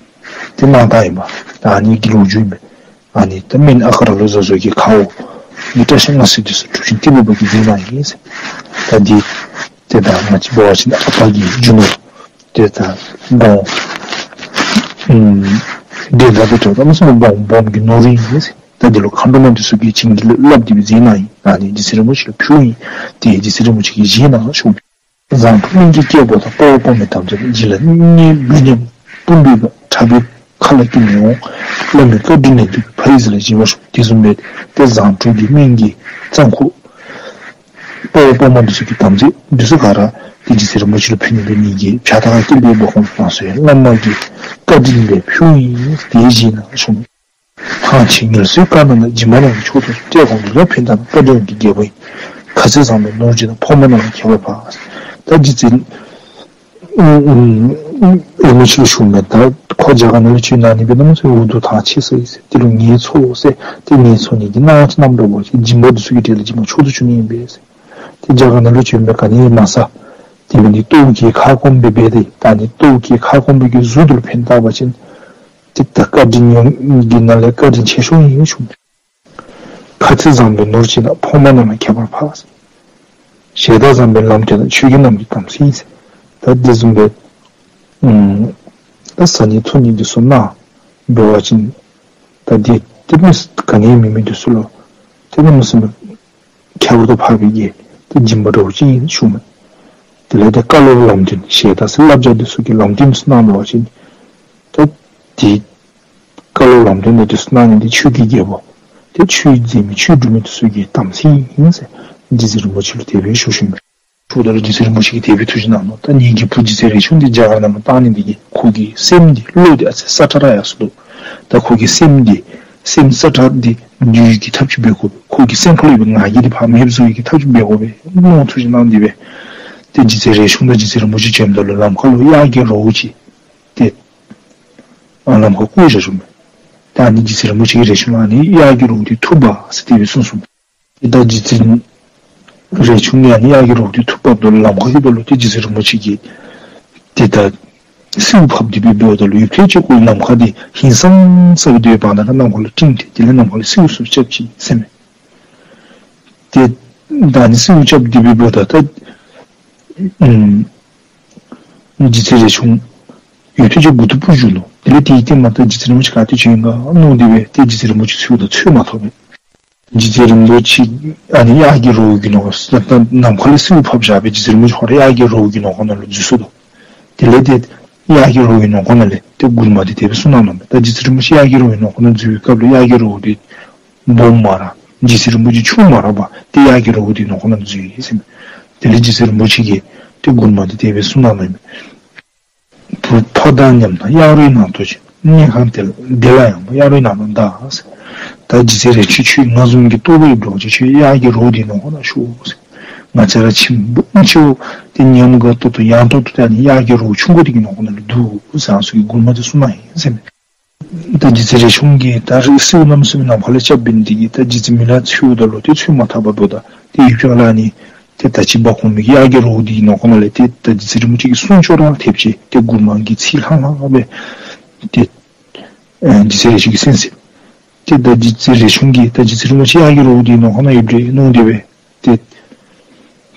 ཏེ་གནང་ད་ཨིན་པས། ད་ཨ་ནི་གི་ལོ་རྒྱུས་ཨིན་པས། ཨ་ནི་ད་སྨན་ཨ་ཀ་རུ་ལུ་བཟོ་བཟོ་གི་མཁརཝ་གི་བཀྲ་ཤིས་མངའ་གསོལ་འདི་ཚུ་གྲུབ་ཆེན་ཏི་ཕུ་པ་གིས་མཛད་གནང་ཡི་ཟེར། ད་འདི་ཏེ་ད་ང་བཅས་འབད་བ་ཅིན་ཨ་པ་གི་རྒྱུ་ནོར་ཏེ་ད་སྦོམ་ཨམ་འདི་ད་ཏེ་ཏོ་ད་མ་སོང་སྦོམ་སྦོམ་གྱི་ནོར་ཨིན་ཟེར། ད་འདི་ལུ་མཁའ་འགྲོ་མ་འདི་ཚུ་གིས་བྱིན་གྱིས་བརླབས་ཏེ་སྦེ་མཛད་གནང་ཡི། ཨ་ནི་རྗེ་བཙུན་རིན་པོ་ཆེ་ལུ་ཕུལ་ཡི། ཏེ་རྗེ་བཙུན་རིན་པོ་ཆེ་གིས་བཞེས་གནང་ཞུ། བཟང་པོ་སྨན་གྱི་སྐྱེ་བོ་དང་། དཔའ་བོ་དཔའ་མོའི་དམ་ཚིག་རྗེ་ལ་གནས་འབུལ་སྙམ། དཔུང་པའི་དྲག་པོའི་ཁ་ལ་སྐྱེ་མི་འོང་། བླ་མའི་བཀའ་དྲིན་ལས་འདས་པའི། ཕ་ཡིས་གཟིགས་ལ་བཞེས་པར་ཞུ། དེ་བཟུམ་སྦེ་ཏེ་བཟང་པོ་གི་སྨན་གྱི་གཙང་ཁུག། དཔའ་བོ་དཔའ་མོ་འདི་ཚུ་གི་དམ་ཚིག་འདི་ཚུ་ག་ར་ཏེ་རྗེ་བཙུན་རིན་པོ་ཆེ་ལུ་ཕུལ་ནི་འབད་ནི་གི་བྱ་དགའ་སྐྱེལ་བའི་སྦོ་ཁོམ་བཏང་སོ་ཡི། བླ་མ་གི་བཀའ་དྲིན་ལས་ཕུལ་ཡི། ཏེ་བཞེས་གནང་ཞུ། ཐང་ཆེན་ངལ་གསོའི་དཀར་ནག་ལ། སྦྱིན་པ་གནང་བའི་མཆོག་ཏུ་གསོལ། བཀྲེས་སྐོམ་ལུས་ལ་ཕན་བཏགས་ན། བཀའ་དྲིན་གྱི་རྒྱལ་པོ་ཡིན། ཁ་ཚིག་བཟང་པོའི་ནོར་གྱིས་ན། ཕོ་མོ་རྣམས་ལ་ཁྱད་པར་འཕགས། ད་རྗེ་བཙུན་རིན་པོ་ཆེ་ལུ་ཞུཝ་མས། ད་ཁོ་རྒྱ་གར་ནང་ལུ་བྱོན་གནང་ནི་འབད་ན་མ་ཚད་འུ་སྡུག་ཐང་ཆད་སོ་ཡི་ཟེར། དེ་ལུ་ངལ་འཚོ་ཟེར། ཏེ་ངལ་འཚོ་ནི་འདི་གནམ་གྱི་གནམ་འདྲ་བོ་ཅིག། སྦྱིན་པ་འདི་ཚུ་གི་གྲལ་ལས་སྦྱིན་པ་མཆོག་ཏུ་གྱུར་ནི་ཨིན་པས་ཟེར། ཏེ་རྒྱ་གར་ནང་ལུ་བྱོན་པའི་ག་ནི་མ་ཟ། དེ་འབད་ནི་ལྟོཝ་བཀྱེས་ཁ་སྐོམ་སྦེ་འབད་དེ། ད་ནི་ལྟོཝ་བཀྱེས་ཁ་སྐོམ་པའི་གི་གཟུགས་འདི་ལུ་ཕན་བཏགས་པ་ཅིན་ཏེ་ད་བཀའ་དྲིན་ཡོངས་ཀྱི་ནང་ལས་བཀའ་དྲིན་ཆེ་ཤོས་ཨིན་ཞུ། ཁ་ཚིག་བཟང་པོའི་ནོར་གྱིས་ན། ཕོ་མོ་རྣམས་ལ་ཁྱད་པར་འཕགས། ཞལ་ཏ་བཟང་པོའི་ལམ་སྟོན་ན། ཆོས་གོས་རྣམས་ཀྱི་དམ་ཚིག་ཡིན། ད་དེ་བཟུམ་སྦེ་ཨམ་ད་བཟའ་ནི་འཐུང་ནི་འདི་ཚུ་གནང་འབད་བ་ཅིན་ད་དེ་དེ་མི་ག་ནི་མེད་མི་འདི་ཚུ་ལུ་དེ་ནི་མི་སེམས་ཁྱད་པར་དུ་འཕགས་པའི་གི་ཏེ་སྦྱིན་པ་འདྲཝ་ཅིག་ཨིན་ཞུ་མས། དེ་ལས་ཏེ་བཀའ་སློབ་ལམ་སྟོན་ཞལ་ཏ་ཟེར་བསླབ་བྱ་འདི་ཚུ་གི་ལམ་སྟོན་ཚུ་གནང་འབད་བ་ཅིན་ད་དེ་བཀའ་སློབ་ལམ་སྟོན་འདི་ཚུ་གནང་ནི་འདི་ཆོས་ཀྱི་རྒྱལ་པོ་ཏེ་ཆོས་མཛད་མི་ཆོས་སྒྲུབ་མི་འདི་ཚུ་གི་དམ་ཚིག་ཨིན་ཟེར་རྗེ་བཙུན་རིན་པོ་ཆེ་ལུ་དེ་སྦེ་ཞུ་ཞུཝ་མས། ཞུཝ་ད་ལུ་རྗེ་བཙུན་རིན་པོ་ཆེ་གིས་དེ་སྦེ་ཐུགས་བཞེད་གནང་ནུག། ད་ངེ་གི་བུ་རྗེ་བཙུན་རས་ཆུང་འདི་རྒྱ་གར་ནང་ལུ་བཏང་ནི་འདི་གིས་ཁོ་གི་སེམས་འདི་བློ་འདི་ཨ་ཙི་སྲ་ཀྲག་ར་ཡར་སོང་ནུག། ད་ཁོ་གི་སེམས་འདི་སེམས་སྲ་ཀྲག་འདི་འགྱུར་ནི་གི་ཐབས་ཅིག་འབད་དགོ་པས། ཁོ་གི་སེམས་ཁ་ལུ་ཡོད་པའི་ང་རྒྱལ་འདི་ཕར་མེདཔ་བཟོ་ནི་གི་ཐབས་ཅིག་འབད་དགོ་པས་མནོ་ཐུགས་བཞེད་གནང་སྟེ་སྦེ་ཏེ་རྗེ་བཙུན་རས་ཆུང་དང་རྗེ་བཙུན་རིན་པོ་ཆེ་བྱོནམ་ད་ལུ་ལམ་ཁ་ལུ་གཡག་གི་རྭཝ་ཅིག་ཏེ་ཨ་ལམ་ཁར་བཀོ་བཞག་བྱུང་མས། ད་ཨ་ནི་རྗེ་བཙུན་རིན་པོ་ཆེ་གིས་རས་ཆུང་ལུ་ཨ་ནི་གཡག་གི་རྭཝ་འདི་འཐུ་འབག་ཟེར་དེ་སྦེ་གསུངས་སོང་། ཏེ་ད་རྗེ་བཙུན་རས་ཆུང་གིས་ཨ་ནི་གཡག་གི་རྭཝ་འདི་འཐུ་འབགཔ་ད་ལུ་ལམ་ཁར་ལྷོདཔ་ད་ལུ་ཏེ་རྗེ་བཙུན་རིན་པོ་ཆེ་གིས་ཏེ་ད་སེརཝ་ཕབ་སྟེ་སྦེ་འབདཝ་ད་ལུ་ཡུདཔ་ཐེངས་ཅིག་ཁོ་ལམ་ཁ་འདི་ཧིང་སངས་ས་སྦེ་སྡོད་པའི་བར་ན་ད་ནམ་མཁའ་ལུ་སྤྲིན་འཐེན། དེ་ལས་ནམ་མཁའ་ལུ་སེརཝ་ཚུ་རྐྱབ་ཅི་ཟེར་མས། ཏེ་ད་ཨ་ནི་སེརཝ་རྐྱབ་སྟེ་སྦེ་འབདཝ་ད་ད་ཨམ་རྗེ་བཙུན་རས་ཆུང་ཡུདཔ་ཐེངས་ཅིག་མགུ་ཏོ་སྦུབ་བཞུགས་ནུག། དེ་ལས་དེའི་རྟིང་མ་ད་རྗེ་བཙུན་རིན་པོ་ཆེ་ག་ཏེ་བྱོན་ཡི་ག་མནོ་སྟེ་སྦེ་ཏེ་རྗེ་བཙུན་རིན་པོ་ཆེ་འཚོལཝ་ད་འཚོལ་མ་ཐོབ་པས། རྗེ་བཙུན་རིན་པོ་ཆེ་ཨ་ནི་གཡག་གི་རྭཝ་གི་ནང་ཁར་ནམ་མཁའ་ལས་སེརཝ་ཕབ་བཞག་པའི་རྗེ་བཙུན་རིན་པོ་ཆེ་ཁོ་ར་གཡག་གི་རྭཝ་གི་ནང་ཁོག་ནང་ལུ་འཛུལ་སོང་ནུག། དེ་ལས་ཏེ་གཡག་གི་རྭཝ་གི་ནང་ཁོག་ནང་ལས་ཏེ་མགུར་མ་འདི་དེ་སྦེ་གསུངས་གནང་ནུག། ད་རྗེ་བཙུན་རིན་པོ་ཆེ་གཡག་གི་རྭཝ་གི་ནང་ཁོག་ནང་འཛུལ་བའི་སྐབས་ལུ་གཡག་གི་རྭཝ་འདི་སྦོམ་མ་ར་རྗེ་བཙུན་རིན་པོ་ཆེ་ཆུང་མ་ར་འབད་ཏེ་གཡག་གི་རྭཝ་འདི་ནང་ཁོག་ནང་འཛུལ་ཡི་ཟེར་མས། དེ་ལས་རྗེ་བཙུན་རིན་པོ་ཆེ་གིས་ཏེ་མགུར་མ་འདི་དེ་སྦེ་གསུངས་གནང་ནུག་ཨིན་མས། བུ་ཕ་དང་མཉམ་ན་གཡག་རྭའི་ནང་དུ་བྱོན། དམྱལ་ཁམས་དེ་ལ་དེ་ལ་ཡང་གཡག་རྭའི་ནང་ན་གདའ་ཟེར། ད་རྗེ་བཙུན་རས་ཆུང་ཁྱོད་ང་བཟུམ་གྱི་ལྟོ་བའི་འགྲོ་བ་ཅིག་ཁྱོད་གཡག་གི་རྭཝ་འདི་ནང་ཁོག་ནང་ཤོག་ཟེར། ང་བཅས་ར་ཁྱིམ་བུ་ཨིན་ཅི་འོ་ཏེ་ཉམས་དགའ་ཏོག་ཏོ་ཡང་ཏོག་ཏོ་ཏེ་ཨ་ནི་གཡག་གི་རྭཝ་ཆུང་ཀུ་འདི་གི་ནང་ཁོག་ནང་ལུ་འདུག་ཟེར་ཨ་ནི་ཚུ་གི་མགུར་མ་འདི་གསུངས་གནང་ཡི་ཟེར་མས། ད་རྗེ་བཙུན་རས་ཆུང་གིས་ད་རེས་སེརཝ་གནམ་མེད་ས་མེད་ནམ་མཁའ་ལས་རྐྱབ་འབད་ནི་འདི་གིས་ད་རྗེ་བཙུན་མི་ལ་འཚོལཝ་ད་ལུ་ཏེ་འཚོལ་མ་ཐོབ་པར་འབདཝ་ད་ཏེ་ཡུདཔ་ཅིག་ལས་ཨ་ནི་ཏེ་ད་ཅི་འབག་འོང་མི་གི་གཡག་གི་རྭཝ་འདི་གི་ནང་ཁོག་ནང་ལས་ཏེ་ད་རྗེ་བཙུན་རིན་པོ་ཆེ་གི་གསུང་ཅོག་ར་ཐེབས་ཅི། ཏེ་མགུར་མ་གི་ཚིག་ལྷང་ལྷང་སྦེ་ཏེ་ཨེ་རྗེ་བཙུན་རས་ཆུང་གིས་གསན་ཅི། ཏེ་ད་རྗེ་བཙུན་རས་ཆུང་གིས་ད་རྗེ་བཙུན་རིན་པོ་ཆེ་གཡག་གི་རྭཝ་འདི་ནང་ཁོག་ནང་ཡོད་པས་མནོ་སྟེ་སྦེ་ཏེ་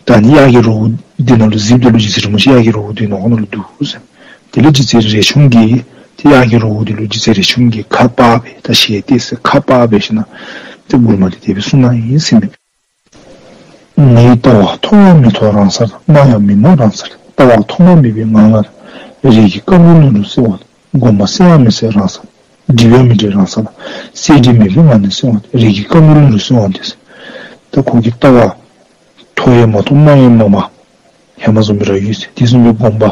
ད་ཨ་ནི་གཡག་གི་རྭཝ་འདི་ནང་ལུ་གཟིགསཔ་ད་ལུ་རྗེ་བཙུན་རིན་པོ་ཆེ་གཡག་གི་རྭཝ་འདི་ནང་ཁོག་ནང་ལུ་འདུག་ཟེར། དེ་ལས་རྗེ་བཙུན་རས་ཆུང་གིས་ཏེ་གཡག་གི་རྭཝ་འདི་ལུ་རྗེ་བཙུན་རས་ཆུང་གིས་ཁ་སྤར་སྦེ་ད་ཞལ་བལྟས་ཟེར་ཁ་སྤར་སྦེ་ཞིནམ་ལས་ཏེ་མགུར་མ་འདི་དེ་སྦེ་གསུངས་གནང་ཡི་ཟེར་མས། ངའི་ལྟ་བ་མཐོ་ཡང་མི་མཐོ་རང་སར། དམའ་ཡང་མི་དམའ་རང་སར། ལྟ་བ་ཐོག་མ་མེད་པའི་ངང་ལ། རིགས་ཀྱི་ཀ་མུ་ལུ་རུ་གསལ་བ་དེ། སྒོམ་པ་གསལ་ཡང་མི་གསལ་རང་སར། སྒྲིབ་ཡང་མི་སྒྲིབ་རང་སར་ལ། གསལ་སྒྲིབ་མེད་པའི་ངང་ལས་གསལ་བ་དེ། རིགས་ཀྱི་ཀ་མུ་ལུ་རུ་གསལ་བ་དེ། ད་ཁོ་གི་ལྟ་བ་མཐོ་ཡང་མ་མཐོ་དམའ་ཡང་མ་དམའ་ཧེ་མ་བཟུམ་སྦེ་ར་ཡོད་ཟེར། དེ་བཟུམ་སྦེ་སྒོམ་པ་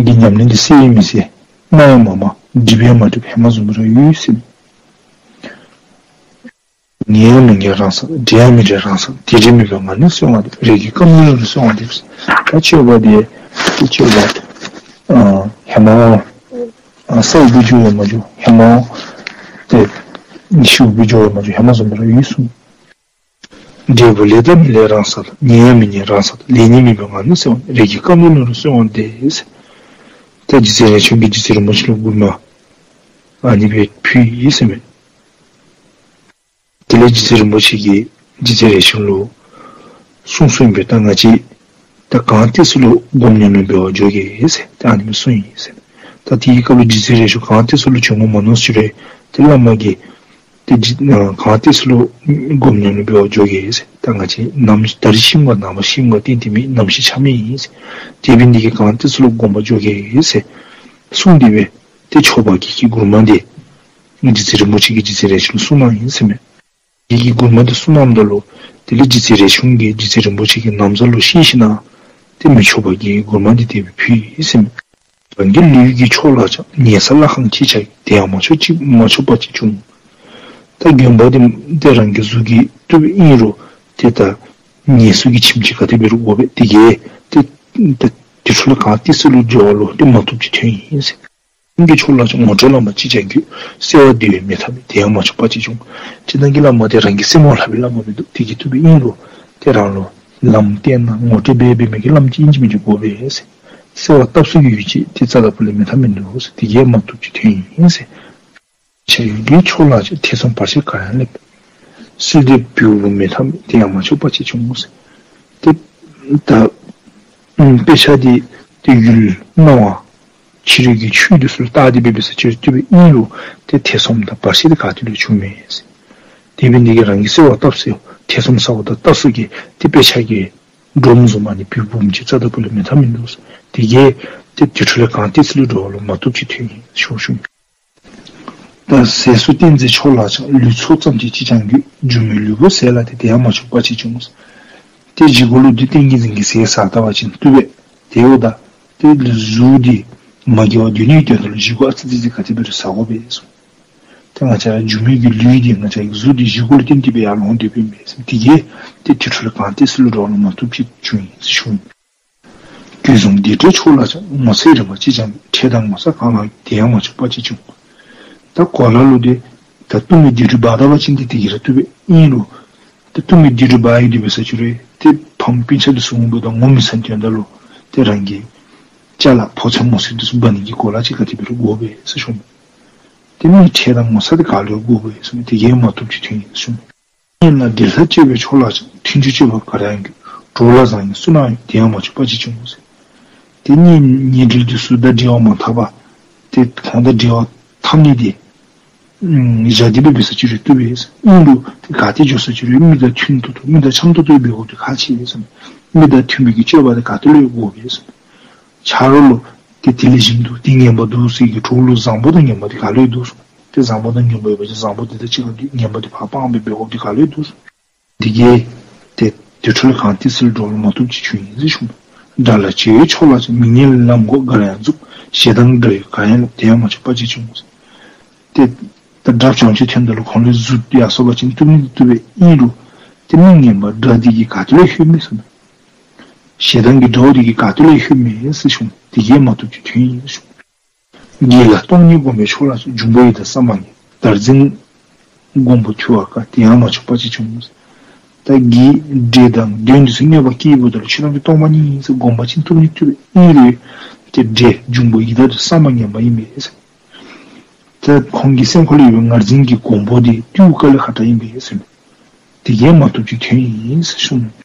གི་ཉམས་ལེན་འདི་གསལ་ཡང་མི་གསལ་དམའ་ཡང་མ་དམའ་སྒྲིབ་ཡང་མ་སྒྲིབ་ཧེ་མ་བཟུམ་སྦེ་ར་ཡོད་ཟེར། ངེས་ཡང་མི་ངེས་རང་སར། འདྲེ་ཡང་མི་འདྲེ་རང་སར། དེ་འདྲེ་མེད་པའི་ངང་ལས་གསལ་བ་དེ། རིགས་ཀྱི་ཀ་མུ་ལུ་རུ་གསལ་བ་དེ། ད་དཔྱོད་པ་དེ་དཔྱོད་པ་ཨ་ཧེ་མ་ཨ་ས་འོག་པའི་རྒྱུ་ཡང་མ་རྒྱུ་ཧེ་མ་ཏེ་ཤི་འོག་པའི་རྒྱུ་ཡང་མ་རྒྱུ་ཧེ་མ་བཟུམ་སྦེ་ར་ཡོད་གསུངས། འབྲས་བུ་ལེགས་དང་མི་ལེགས་རང་སར་ལ། ངེས་ཡང་མི་ངེས་རང་སར་ལ། ལེགས་ཉེས་མེད་པའི་ངང་ལས་གསལ་བ་དེ། རིགས་ཀྱི་ཀ་མུ་ལུ་རུ་གསལ་བ་དེ། ད་རྗེ་བཙུན་རས་ཆུང་གིས་རྗེ་བཙུན་རིན་པོ་ཆེ་ལུ་མགུར་མ་ཨ་ནི་སྦེ་ཕུལ་ཡི་ཟེར་མས། དེ་ལས་རྗེ་བཙུན་རིན་པོ་ཆེ་གིས་རྗེ་བཙུན་རས་ཆུང་ལུ་གསུངས་གསུངསམ་སྦེ་ད་ང་བཅས་ད་གང་ཏི་སེ་ལུ་སྒོམ་ཉམས་ལེན་འབད་བར་འགྱོ་གེ་ཟེར་ད་ཨ་ནི་སྦེ་གསུངས་ཡི་ཟེར། ད་དེའི་སྐབས་ལུ་རྗེ་བཙུན་རས་ཆུང་གང་ཏི་སེ་ལུ་བྱོན་དགོ་མ་མནོ་ཞིནམ་ལས་ཏེ་བླ་མ་གིས་ཏེ་རྗེ་ཨ་གང་ཏི་སེ་ལུ་སྒོམ་ཉམས་ལེན་འབད་བར་འགྱོ་གེ་ཟེར། ད་ང་བཅས་ནམ་ད་རིས་ཤི་མི་ག་ནངས་པ་ཤི་མི་ག་ཏན་ཏན་མེད། ནམ་ཤི་ཆ་མེད་ཨིན་ཟེར། དེ་འབད་ནི་དེ་གིས་གང་ཏི་སེ་ལུ་སྒོམ་པར་འགྱོ་གེ་ཟེར་གསུངས་ཏེ་སྦེ་ཏེ་ཆོས་པ་གི་གི་མགུར་མ་འདི་རྗེ་བཙུན་རིན་པོ་ཆེ་གིས་རྗེ་བཙུན་རས་ཆུང་ལུ་གསུངས་གནང་ཡི་ཟེར་མས། གི་གི་མགུར་མ་འདི་གསུངས་གནངམ་ད་ལུ་དེ་ལས་རྗེ་བཙུན་རས་ཆུང་གིས་རྗེ་བཙུན་རིན་པོ་ཆེ་གི་ན་བཟའ་ལུ་ཤེས་ཞིནམ་ལས་ཏེ་མི་ཆོས་པ་གི་གི་མགུར་མ་འདི་དེ་སྦེ་ཕུལ་ཡི་ཟེར་མས། རང་གི་ལུས་ཀྱི་ཕྱོགས་ལ་ཀྱང་། ཉལ་ས་ལྷ་ཁང་ཅིག་བྱ་ཡི། དེ་ཡང་མ་ཆོག་ཅིག་མ་ཆོག་པ་ཅིག་བྱུང་། ད་དགོན་པ་འདི་ཏེ་རང་གི་གཟུགས་ཀྱིས་བཏུབ་ཨིན་རུང་ཏེ་ད་ཉལ་ས་གི་ཁྱིམ་ཅིག་ག་དེ་འབད་རུང་དགོ་པས། དེ་གིས་ཏེ་ད་དེ་ཕྱོགས་ལུ་གང་ཏི་སེ་ལུ་འགྱོ་བ་ལུ་ཏེ་མ་བཏུབ་ཅིག་ཐོན་ཡི་ཟེར། ཁང་གི་ཕྱོགས་ལ་ཀྱང་ངོ་སྤྲོད་བླ་མ་ཅིག་བྱ་ཡི། གསོལ་བ་འདེབས་པའི་མེ་ཐབ་མེད། དེ་ཡང་མ་ཆོག་པ་ཅིག་བྱུང་། སྤྱིར་བཏང་གི་བླ་མ་དེ་རང་གི་སེམས་ངོ་ལྷབ་པའི་བླ་མ་མིན་འདུག། དེ་གིས་བཏུབ་པའི་ཨིན་རུང་ཏེ་རང་ལུ་ལམ་བསྟན་ན་ངོ་སྤྲོད་འབད་འབད་མི་གི་བླམ་ཅིག་ཨིན་ཅི་མིན་ཅི་དགོ་པས་ཟེར། གསོལ་བ་བཏབ་ས་གི་ཡུལ་ཅིག་ཏེ་རྩ་དང་པོ་ལས་མེ་ཐབ་མིན་འདུག་ཟེར། དེ་གིས་མ་བཏུབ་ཅིག་ཐོན་ཡི་ཟེར། ཕྱག་གཡས་ཀྱི་ཕྱོགས་ལ་ཀྱང་། ཐེ་ཚོམ་བར་ཆད་གང་ཡང་སླེབས། གསོལ་འདེབས་འབུལ་བའི་མེ་ཐབ་མེད། དེ་ཡང་མ་ཆོག་པ་ཅིག་བྱུང་ཟེར། ཏེ་ད་ཨམ་དཔེ་ཆ་འདི་ཏེ་ཡུལ་སྣང་བ་ཕྱི་རོལ་གྱི་ཆོས་འདི་ཚུ་ལུ་བལྟ་སྟེ་འབད་འབད་ས་ཅིག་བཏུབ་པའི་ཨིན་རུང་ཏེ་ཐེ་ཚོམ་དང་བར་ཆད་འདི་ག་ཏེ་ལུ་བྱུང་མེད་ཟེར། དེ་འབད་ནི་དེ་གིས་རང་གིས་གསོལ་བ་བཏབ་ས་ཐེ་ཚོམ་ཟ་བ་དང་བལྟ་ས་གི་ཏེ་དཔེ་ཆ་གི་ འབྲོམ་བཟུམ་ཨ་ནི་བུ་བུམོ་ཅིག་རྩ་དང་པོ་ལས་མེད་ཐབས་མིན་འདུག་ཟེར། དེ་གིས་ཏེ་དེ་འཕྲོ་ལས་གངས་ཏི་སེ་ལུ་འགྲོ་བ་ལུ་མ་བཏུབ་ཅིག་ཐོན་ཡི་ཟེར་ཞུ་ཞུཝ་ཨིན། ད་ཟས་སུ་བསྟན་འཛིན་ཕྱོགས་ལ་འཆང་། ལུས་ཚོགས་ཙམ་གྱིས་ཅི་ཀྱང་འགྱུར། སྒྱུ་མའི་ལུས་པོ་ཟས་ལ་བརྟེན། དེ་ཡང་མ་ཆོག་པ་ཅིག་འབྱུང་ཟེར། ཏེ་བཞེས་སྒོ་ལུ་འདི་ཏིང་ངེ་འཛིན་གྱི་ཟས་ཟ་ད་པ་ཅིན་བཏུབ་པས། དེ་འབདཝ་ད་ཏེ་གཟུགས་འདི་མ་དགེ་བ་འདོན་ནིའི་དོན་དག་ལུ་བཞེས་སྒོ་ཨ་ཙི་ཙི་ཅིག་ག་དེ་འབད་རུང་ཟ་དགོ་པས་ཟེར། ཏེ་ང་བཅས་ར་སྒྱུ་མའི་གི་ལུས་འདི་ང་བཅས་ཀྱི་གཟུགས་འདི་བཞེས་སྒོ་ལུ་བརྟེན་ཏེ་སྦེ་ཡར་ལོང་སྡོདཔ་ཨིན་པས་ཟེར། དེ་གིས་ཏེ་དེ་འཕྲོ་ལས་གངས་ཏི་སེ་ལུ་འགྲོ་བ་ལུ་མ་བཏུབ་ཅིག་འབྱུང་ཡི་ཟེར་ཞུཝ་ཨིན། གོས་བཟུང་སྡིག་སྤྲོད་ཕྱོགས་ལ་འཆང་། ངོ་ཚ་རིམ་པ་ཅི་ཀྱང་འབྱུང་། ཁྲེལ་དང་ངོ་ཚ་གང་ལ་ཡོད། དེ་ཡང་མ་ཆོག་པ་ཅིག་འབྱུང་། ད་གོ་ལ་ལུ་ཏེ་ད་གཏུམ་མོའི་སྡིག་སྤྲོད་འབག་ད་པ་ཅིན་ཏེ་དེ་གིས་ར་བཏུབ་པས། ཨིན་རུང་ད་གཏུམ་མོའི་སྡིག་སྤྲོད་འབག་ཡི་དེ་འབད་ས་ཅིག་རུང་ཏེ་ཕམ་སྤུན་ཆ་འདི་ཚུ་འོང་འབདཝ་ད་ངོ་མི་ཚ་དོན་དག་ལུ་ཏེ་རང་གི་ཅ་ལ་ཕོ་མཚན་མོ་ཚན་འདི་ཚུ་འབག་ནི་གི་གོ་ལ་ཅིག་ག་དེ་འབད་རུང་དགོ་པས་ཟེར་ཞུཝ་ཨིན། ཏེ་མི་ཁྲེལ་དང་ངོ་ཚ་འདི་ག་ལུ་ཡང་དགོ་པས་ཟེར། དེ་གིས་མ་བཏུབ་ཅིག་ཐོན་ཡི་ཟེར་ཞུཝ་ཨིན། གཉེན་ལ་འབྲེལ་ཐག་གཅོད་པའི་ཕྱོགས་ལ་འཆང་། མཐུན་འཇུག་སྤྱོད་པ་ག་ར་ཡང་འགྱུར། གྲོགས་ལ་བཟང་ཡང་བསོད་ནམས་ཡོད། དེ་ཡང་མ་ཆོག་པ་ཅིག་འབྱུང་ཟེར། ཏེ་གཉེན་ཉེ་འབྲེལ་འདི་ཚུ་དང་འབྲེལ་བ་མ་འཐབ་པར་ཏེ་ཁོང་དང་འབྲེལ་བ་འཐབ་ནི་འདི་ཨམ་བཞག་སྟེ་སྦེ་འབད་ས་ཅིག་རུང་བཏུབ་པས་ཟེར། ཨིན་རུང་ཏེ་ག་ཏེ་འགྱོ་ས་ཅིག་རུང་མི་དང་མཐུན་ཏོག་ཏོ་མི་དང་འཆམ་ཏོག་ཏོ་འབད་དགོཔ་འདི་ཁག་ཆེ་ཟེར། མི་དང་མཐུན་པའི་གི་སྤྱོད་པ་འདི་ག་ཏེ་ལུ་ཡང་དགོ་པས་ཟེར། ཆ་རོགས་ལུ་ཏེ་དེ་ལེགས་ཤོམ་འདུག། དེ་ངན་པ་འདུག་ཟེར་གི་གྲོགས་ལུ་བཟང་པོ་དང་ངན་པ་འདི་ག་ལུ་ཡང་འདུག་ཟེར། ཏེ་བཟང་པོ་དང་ངན་པ་ཡོད་པ་ཅིན་བཟང་པོ་འདི་དང་གཅིག་ཁར་འདུག། ངན་པ་འདི་ཕར་སྤང་སྦེ་འབད་དགོཔ་འདི་ག་ལུ་ཡང་འདུག་ཟེར། དེ་གིས་ཏེ་དེ་འཕྲོ་ལས་གངས་ཏི་སེ་ལུ་འགྲོ་བ་ལུ་མ་བཏུབ་ཅིག་འབྱུང་ཡི་ཟེར་ཞུཝ་ཨིན། དགྲ་ལ་བྱེ་བའི་ཕྱོགས་ལ་འཆང་། མི་ངན་ལ་ལམ་གོང་ག་ར་ཡང་འཛུགས། ཞེ་སྡང་དགྲ་ཡི་གར་ཡང་ལེན། དེ་ཡང་མ་ཆོག་པ་ཅིག་འབྱུང་ཟེར། ཏེ་ད་དགྲ་བྱམས་ཅིག་ཐོནམ་ད་ལུ་ཁོང་ལུ་གཟུགས་ཡར་སོང་པ་ཅིན་བཏུབ་ནི་བཏུབ་པས། ཨིན་རུང་ཏེ་མི་ངན་པ་དགྲ་འདི་གིས་ག་ཏེ་ལུ་ཡང་ལྷོད་མེད་ཟེར། ཞེ་སྡང་གི་དགྲ་བོ་འདི་གིས་ག་ཏེ་ལུ་ཡང་ལྷོད་མེད་ཟེར་ཞུཝ་ཨིན། དེ་གིས་མ་བཏུབ་ཅིག་འབྱུང་ཡི་ཟེར་ཞུཝ་ཨིན། དགེ་ལ་སྟོང་ཉིད་བསྒོམ་པའི་ཕྱོགས་ལ་འཆང་། འབྱུང་པོ་ཡི་དམ་བསམ་པ་ངན། བདག་འཛིན་མགོན་པོ་ཐུལ་བ་དཀའ། དེ་ཡང་མ་ཆོག་པ་ཅིག་འབྱུང་ཟེར། ད་གི་འདྲེ་དང་གདོན་འདི་ཚུ་གནོད་པ་བསྐྱལཝ་ད་ལུ་ཆོས་རྣམས་ཀྱི་སྟོང་པ་ཉིད་ཟེར་བསྒོམ་པ་ཅིན་བཏུབ་ནི་བཏུབ་པས། ཨིན་རུང་ཏེ་འདྲེ་འབྱུང་པོ་ཡི་དམ་འདི་བསམ་པ་ངན་པ་ཨིན་པས་ཟེར། ཏེ་ཁོང་གི་སེམས་ཁ་ལུ་ཡོད་པའི་ངར་འཛིན་གྱི་མགོན་པོ་འདི་བཏུལ་དཀའ་ལས་ཁག་དྲགས་ཨིན་པས་ཟེར། དེ་གིས་མ་བཏུབ་ཅིག་ཐོན་ཡི་ཟེར་ཞུཝ་ཨིན།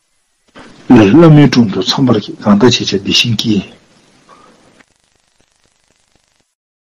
ལས་སླ་མོས་གྲོང་དུ་འཚམས་པར་བགྱི། གང་དག་བྱེད་བྱ་དེ་བཞིན་བགྱི།